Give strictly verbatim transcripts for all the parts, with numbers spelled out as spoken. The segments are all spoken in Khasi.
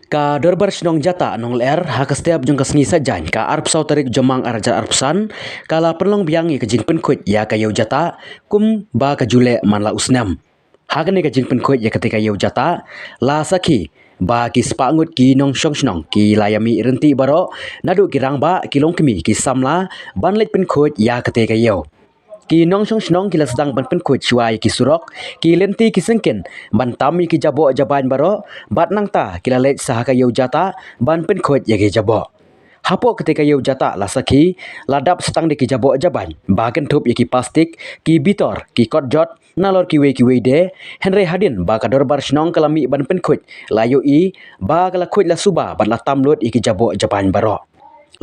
Ka Dorbar Shnong Jatah Nonglyer ha ka step jong ka sngi Saitjaiñ ka arphew saw tarik Jymmang arhajar arphew san ka la pynlong biang ïa ka jingpynkhuid ïa ka ïew Jatah kumba ka ju leh man la u snem. Ha kane ka jingpynkhuid ïa kata ka ïew Jatah la sakhi ba ki spah ngut ki nongshong shnong ki la ïa mih ryntih baroh, naduh ki rangbah, ki longkmie, ki samla ban leit pynkhuid ïa kata ka ïew. Ki nongshong shnong ki la sdang ban pynkhuid shuwa ïa ki surok, ki lynti, ki syngkien ban tam ïa ki jaboh jabain baroh, bad nangta ki la leit sha ha ka ïew Jatah ban pynkhuid ïa ki jaboh. Hapoh kata ka ïew Jatah la sakhi, la dap sa tang da ki jaboh jabain ba kynthup ïa ki plastik, ki bitor, ki kotjot, nalor kiwei kiwei de. Hynrei hadien ba ka Dorbar Shnong ka la mih ban pynkhuid, la ïohi ba ka la khuid la suba bad la tam lut ïa ki jaboh jabain baroh.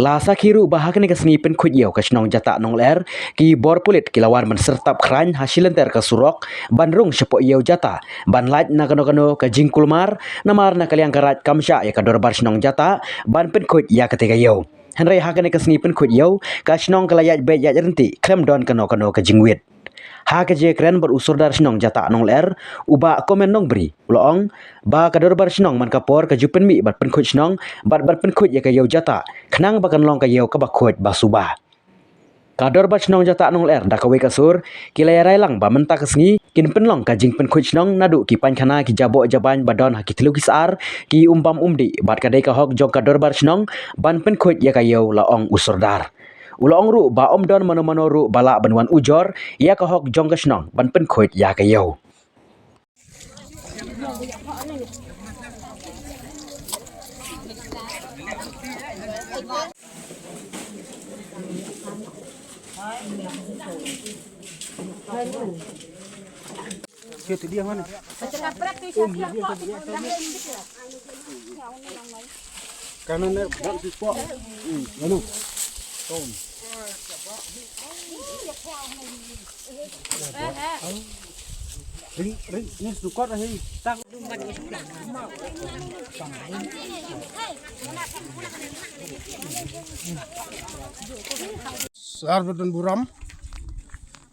La sakhi ruh ba ha kane ka sngi pynkhuid ïew ka shnong Jatah Nonglyer, ki bor pulit ki la wan ban syrtap khrain ha shilynter ka surok ban rung shapoh ïew Jatah ban lait na kano kano ka jingkulmar, namar na ka liang ka raid kam shah ïa ka Dorbar Shnong Jatah ban pynkhuid ïa kata ka ïew. Hynrei ha kane ka sngi pynkhuid ïew, ka shnong ka la ïaid beit ïaid ryntih, khlem don kano kano ka jingwit. Ha ka jingkren bad u Sordar Shnong Jatah Nonglyer, u Bah Komen Nongbri, u la ong ba ka Dorbar Shnong man ka por ka ju pynmih ban pynkhuid shnong bad ban pynkhuid ïa ka ïew Jatah, khnang ba kan long ka ïew kaba khuid ba suba. Ka Dorbar Shnong Jatah Nonglyer da kawei ka sur ki la ïa rai lang ba mynta ka sngi kin pynlong ka jingpynkhuid shnong naduh ki painkhana, ki jaboh jabain ba don ha ki thliew ki sar, ki umbam umdih, bad ka dei ka hok jong ka Dorbar Shnong ban pynkhuid ïa ka ïew, la ong u Sordar. U la ong ruh ba ym don mano mano ruh ba lah ban wan ujor ïa ka hok jong ka shnong ban pynkhuid ïa ka ïew. Kanan na bak si pok. Hmm, anu. Tom. Ring, ring, ni sukot ahi. Tak. Sar ba don burom.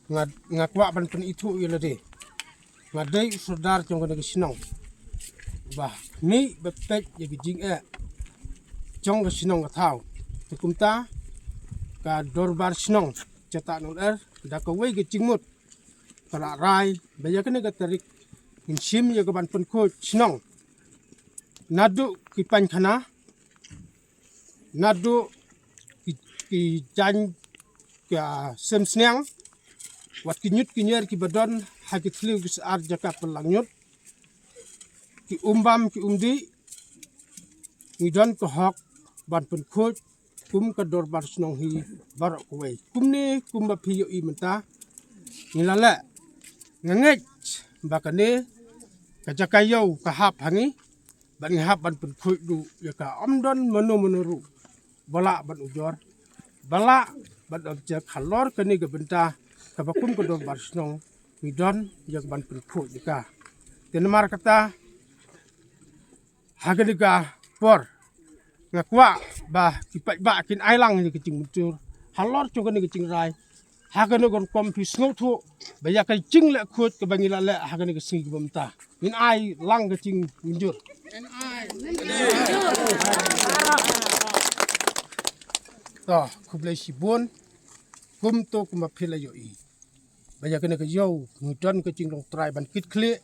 Nga, nga kwah ban pynithuh ïa lade. Nga dei u Sordar jong kane ka shnong. Ba mih ba peit ïa ka jingeh jong ka shnong ka thaw. Te kumta ka Dorbar Shnong Jatah Nonglyer da kawei ka jingmut ka la rai ba ïa kane ka tarik ngin shim ïa ka ban pynkhuid shnong. Naduh ki painkhana, naduh ki, ki jaiñ ka sem sniang, wat ki ñiut ki ñier kiba don ha ki thliew ki sar jaka pynlang ñiut, ki umbam ki umdih, ngi don ka hok ban pynkhuid kum ka Dorbar Shnong hi baroh kawei. Kumne kumba phi ïohi mynta ngi la leh. Nga ngeit ba kane ka jaka ïew ka hap ha ngi, bad ngi hap ban pynkhuid ruh ïa ka. Ym don mano mano ruh ba lah ban ujor, ba lah ban object halor kane ka bynta kaba kum ka Dorbar Shnong ngi don ïa ka ban pynkhuid ïa ka. Te namar kata ha kane ka por nga kwah ba ki paidbah kin ai lang ïa ka jingmynjur halor jong kane ka jingrai. Ha kane ka rukom phi sngewthuh ba ïa ka jingleh khuid kaba ngi la leh ha kane ka sngi kaba mynta ngin ai lang ka jingmynjur. To, khublei shibun. Kumto kumba phi la ïohi ba ïa kane ka ïew ngi don ka jinglong trai ban kit khlieh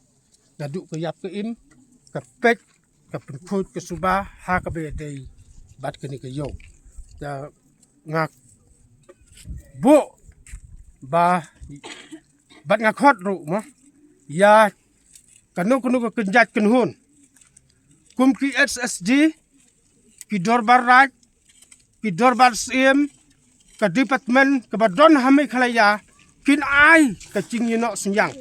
naduh ka ïap ka im, ka peit, ka pynkhuid, ka suba ha kaba ïadei bad kane ka ïew. Te nga buh ba bad nga khot ruh mo ïa kano kano ka kynjat kynhun kum ki S S D, ki dorbar raid, ki dorbar syiem, ka department kaba don ha Meghalaya kin ai ka jingïehnoh synñiang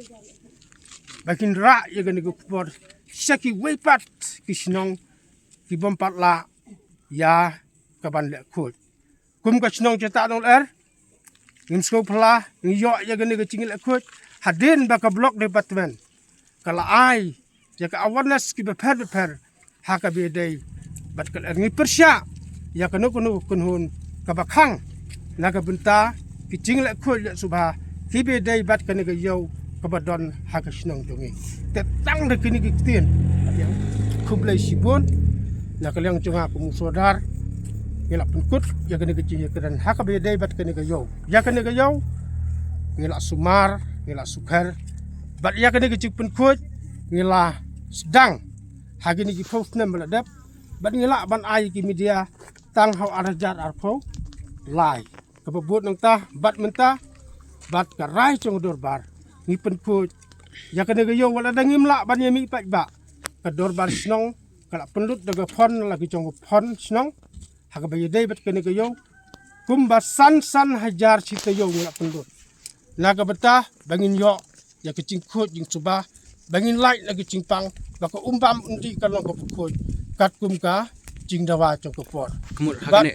ba kin rah ïa kane ka khubor sha kiwei pat ki shnong ki bym pat lah ïa ka ban leh khuid. Kum ka shnong Jatah Nonglyer ngim sngewphylla, ngi ïoh ïa kane ka jingleh khuid hadien ba ka block department ka la ai ïa ka awareness kiba pher ba pher ha kaba ïadei bad ka lyer. Ngi pyrshah ïa kano kano ka kynhun kaba khang na ka bynta ki jingleh khuid leh suba kiba ïadei bad kane ka ïew kaba don ha ka shnong jong ngi. Te tang da kine ki ktien, khublei shibun. Na ka liang jong nga kum u sordar, ngi la pynkut ïa kane ka jingïakren ha kaba ïadei bad kane ka ïew. Ïa kane ka ïew ngi la sumar, ngi la sukher, bad ïa kane ka jingpynkhuid ngi la sdang ha kine ki phew snem ba la dep, bad ngi lah ban ai ki media tang ha u ar hajar arphew lai. Kaba bud nangta bad mynta, bad ka rai jong ka dorbar, ngi pynkhuid ïa kane ka ïew. Wat la da ngim lah ban ïa mih pat ba ka dorbar shnong ka la pynlut da ka fund, la ka jong ka fund shnong ha kaba ïadei bad kane ka ïew. Kumba san san hajar shi taïew ngi la pynlut na ka bynta ba ngin ïoh ïa ka jingkhuid jingsuba, ba ngin lait na ka jingpang, ba ka um bam um dih kan long kaba khuid katkum ka jingdawa jong ka por. Ka mut ha Bad kane,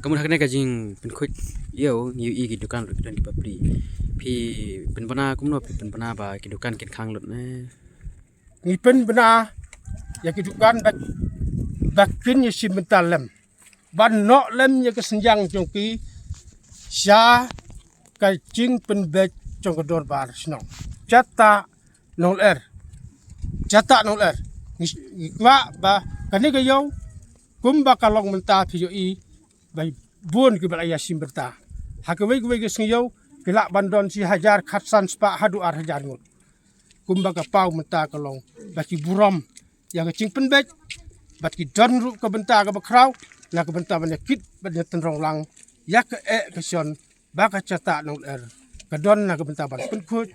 ka mut ha kane ka jingpynkhuid ïew ngi ïohi ki dukan ruh ki don kiba pli. Phi pynbna kumno, phi pynbna ba ki dukan kin khang lut ne? Ngi pynbna ïa ki dukan ba, ba kin ïa shim bynta lem, ban noh lem ïa ka synjang jong ki sha ka jingpynbeit jong ka dorbar shnong. Jata Nonglyer, jata Nonglyer, ngi, ngi kwah ba kane ka ïew kumba ka long mynta, phi ïohi ba bun kiba la ïa shim bynta. Ha kawei kawei ka sngi ïew ki lah ban don shi hajar khatsan spah haduh ar hajar ngut. Kumba ka paw mynta ka long ba ki burom ïa ka jingpynbeit, bad ki don ruh ka bynta kaba khraw na ka bynta ban ïa kit bad ïa tynrong lang ïa ka eh ka shon ba ka jata Nonglyer ka don na ka bynta ban pynkhuid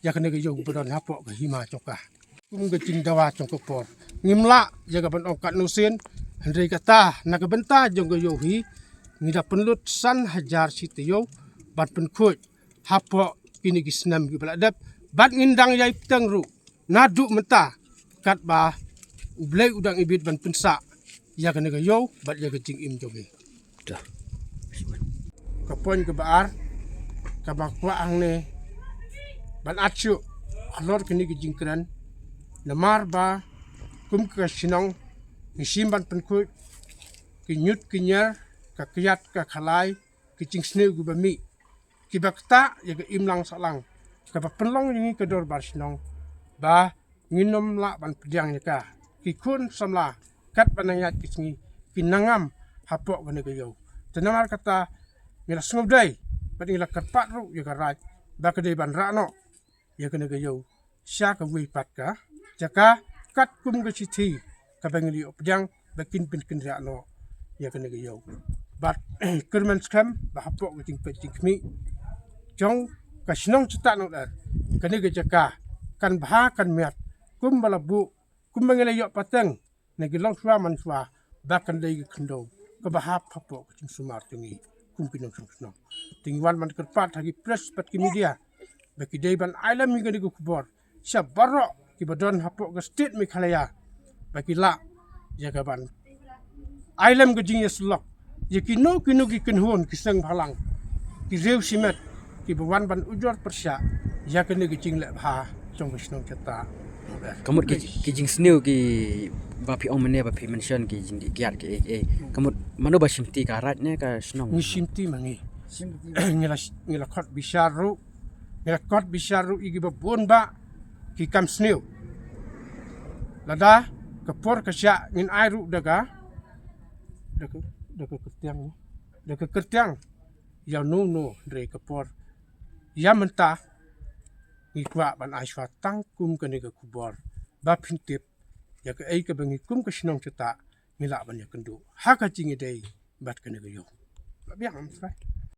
ïa kane ka ïew ba don hapoh ka hima jong ka. Kum ka jingdawa jong ka por, ngim lah ïa ka ban ong katno sien, hynrei kata na ka bynta jong ka ïew hi ngi da pynlut san hajar shi taïew ban pynkhuid hapoh kine ki snem kiba la dep, bad ngin dang ïai bteng ruh naduh mynta katba U Blei u dang ibit ban pynsah ïa kane ka ïew bad ïa ka jingim jong ngi. Ka point kaba ar kaba kwah hangne ban ap shuh halor kane ka jingkren, namar ba kum ka shnong ngi shim ban pynkhuid ki ñiut ki ñiar, ka kyiad ka khalai, ki jingsniew kiba mih, kiba ktah ïa ka imlang sahlang kaba pynlong ïa ngi ka dorbar shnong ba ngin ym lah ban pdiang ïa ka. Ki khun samla katba nang ïaid ki sngi ki nang ngam hapoh kane ka ïew. Te namar kata ngi la sngewdei bad ngi la kyrpad ruh ïa ka Raid ba ka dei ban rah noh ïa kane ka ïew sha kawei pat ka jaka katkum ka shithi kaba ngi la ïoh pdiang ba kin pynkynriah noh ïa kane ka ïew. Bad kyrmen skhem ba hapoh ka jingpeit jingkhmih jong ka shnong Jatah Nonglyer, kane ka jaka kan bha kan miat kumba la buh, kumba ngi la ïoh pateng na ki longshuwa manshuwa ba kan dei ka khyndew kaba hap hapoh ka jingsumar jong ngi kum ki nongshong shnong. Te ngi wan ban kyrpad ha ki press bad ki media ba ki dei ban ai lem ïa kane ka khubor sha baroh kiba don hapoh ka state Meghalaya ba ki lah ïa ka ban ai lem ka jingïasyllok ïa kino kino ki kynhun ki seng bhalang, ki riew shimet kiba wan ban ujor pyrshah ïa kane ka jingleh bha jong ka shnong Jatah. Ka mut ki, ki jingsniew kiba phi ong mynne ba phi mention ki jingdih kiad kiei kiei, ka mut mano ba shimti, ka Raid ne ka shnong? Ngi shimti ma ngi. Ngi la, ngi la khot bishar ruh, ngi la khot bishar ruh ïa kiba bun ba ki kam sniew. Lada ka por ka shah ngin ai ruh da ka, da ka, da ka kyrtiang, da ka kyrtiang ïa uno uno, hynrei ka por ïa mynta ngi kwah ban ai shuwa tang kum kane ka khubor ba phin tip ïa kaei kaba ngi kum ka shnong Jatah ngi lah ban ïakynduh ha ka jingïadei bad kane ka ïew. Ba biang, am srai.